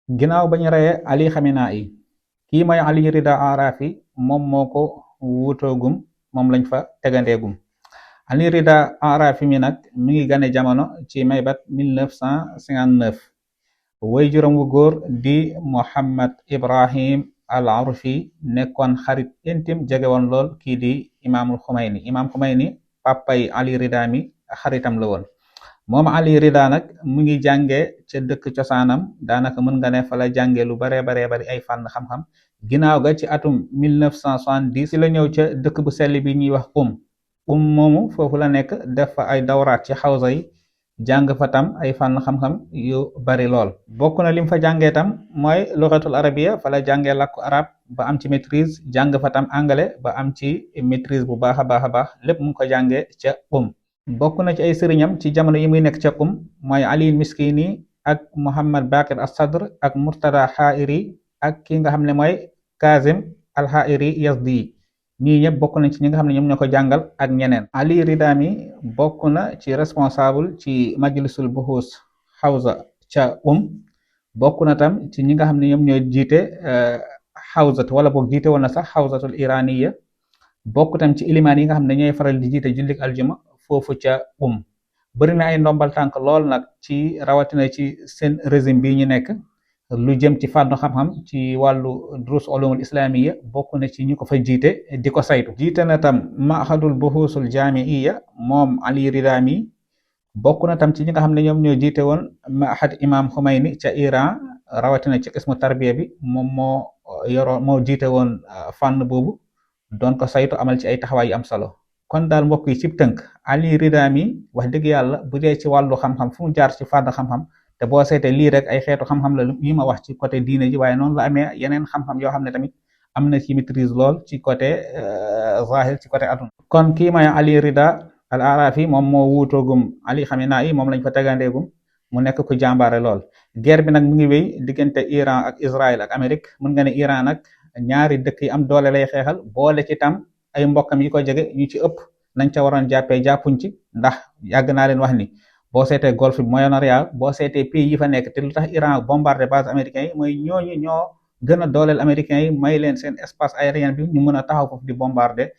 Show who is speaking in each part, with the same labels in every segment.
Speaker 1: ginnaaw ba ñu reyee Ali Khamenei kii mooy Ali Rida Arafi moom moo ko wuutoogum moom lañ fa tegandeegum Ali Rida Arafi mi nag mi ngi gane jamono ci maybat 1959 way juróom wu góor di Mohammad Ibrahim al Arfi nekkoon xarit intime jege woon lool kii di imaamul Xumayni imaam Xumayni papay Ali Rida mi xaritam la woon moom Ali Rida nag mu ngi jànge ca dëkk cosaanam daanaka mën nga ne fa la jànge lu baree bari ay fànn xam-xam ginnaaw ga ci atum 1970 ci la ñëw ca dëkk bu sell bi ñuy wax moomu foofu la nekk def fa ay dawraat ci xawsa yi jàng fa tam ay fànn xam-xam yu bari lool bokk na lim fa jàngee tam mooy lugatul arabiya fa la jàngee làkku arab ba am ci maîtrise jàng fa tam anglais ba am ci maîtrise bu baax a baax lépp mu ngi ko jàngee ca bokk na ci ay sëriñam ci jamono yi muy nekk ca mooy Ali Miskini ak Muhammad Baqir as-Sadr ak Murtada Hairi ak ki nga xam ne mooy Kazim al-Hairi Yazdi ñii ñëpp bokk nañ ci ñi nga xam ne ñoom ñoo ko jàngal ak ñeneen Ali Rida mi bokk na ci responsable ci majlisul buhus Hawza ca bokk na tam ci ñi nga xam ne ñoom ñoo jiite Hawzat wala boog jiite woon na sax Hawzatul Iraniya bokk tam ci ilimaan yi nga xam ne ñooy faral di jiite jullik aljuma foofu ca bëri na ay ndombal tànk lool nag ci rawatina ci seen régime bi ñu nekk lu jëm ci fànn xam-xam ci wàllu durus ulumul islamiya bokk na ci ñu ko fa jiite di ko saytu jiite na tam mahadul buhusul jamiiya moom Ali Rida mi bokk na tam ci ñi nga xam ne ñoom ñoo jiite woon mahad imam Khomeini ca Iran rawatina ci ismu tarbiya bi moom moo jiite woon fànn boobu doon ko saytu amal ci ay taxawaay yu am solo kon daal mbokk yi ci tënk Ali Rida mi wax dëgg yàlla bu dee ci wàllu xam-xam fu mu jaar ci fànn xam-xam te boo seetee lii rek ay xeetu xam-xam la yi ma wax ci côté diine ji waaye noonu la amee yeneen xam-xam yoo xam ne tamit am na ci maîtrise lool ci côté zahir ci côté aduna kon kii mooy Ali Rida al Arafi moom moo wuutoogum Ali Khamenei moom lañ fa tegandeegum mu nekk ku jàmbaare lool guerre bi nag mu ngi wéy diggante Iran ak Israël ak Amérique mën nga ne Iran nag ñaari dëkk yi am doole lay xeexal boole ci tam ay mbokkam yi ko jege ñu ci ëpp nañ ca waroon jàppee jàppuñ ci ndax yàgg naa leen wax ni boo seetee golfe bi Moyen-Orient boo seetee pays yi fa nekk te lu tax Iran bombardé base américains yi mooy ñooñu ñoo gën a dooleel américains yi may leen seen espace aérien bi ñu mën a taxaw foofu di bombardé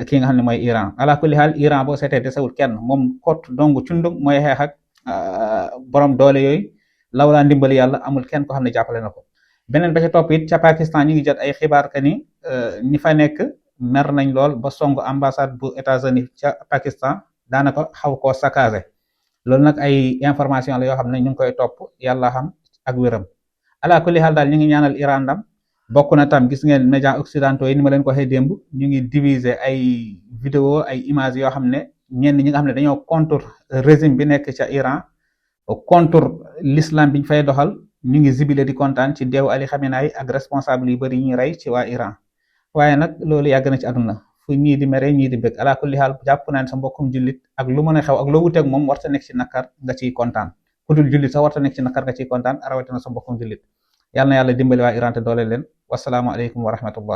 Speaker 1: ki nga xam ne mooy Iran ala kulli haal Iran boo seetee desewul kenn moom kot dong cundung mooy xeex ak borom doole yooyu lawlaa ndimbali yàlla amul kenn ko xam ne jàppale na ko beneen ba ca topp it ca Pakistan ñu ngi jot ay xibaar que ni ñi fa nekk mer nañ lool ba songu ambassade bu États-Unis ca Pakistan daanaka xaw koo saccagé loolu nag ay information la yoo xam ne ñu ngi koy topp yàlla xam ak wéram ala kulli xaal daal ñu ngi ñaanal Iran ndam bokk na tam gis ngeen médias occidentaux yi ni ma leen ko waxee démb ñu ngi diviser ay vidéo ay images yoo xam ne ñenn ñi nga xam ne dañoo contre régime bi nekk ca Iran contre l'islam biñ fay doxal ñu ngi zibile di kontaan ci deewu Ali Khamenei ak responsable yu bëri yi ñu rey ci waa Iran waaye nag loolu yàgg na ci àdduna fu ñii di mere ñii di bëgg ala kulli xaal jàpp naa ne sa mbokkum jullit ak lu mën a xew ak loo wuteeg moom warta nekk ci nakar nga ciy kontaan ku dul jullit sax warta nekk ci nakar nga ciy kontaan rawatina sa mbokkum jullit yàlla na yàlla dimbali waa Iran te doole leen wasalaamu aleykum wa rahmatullah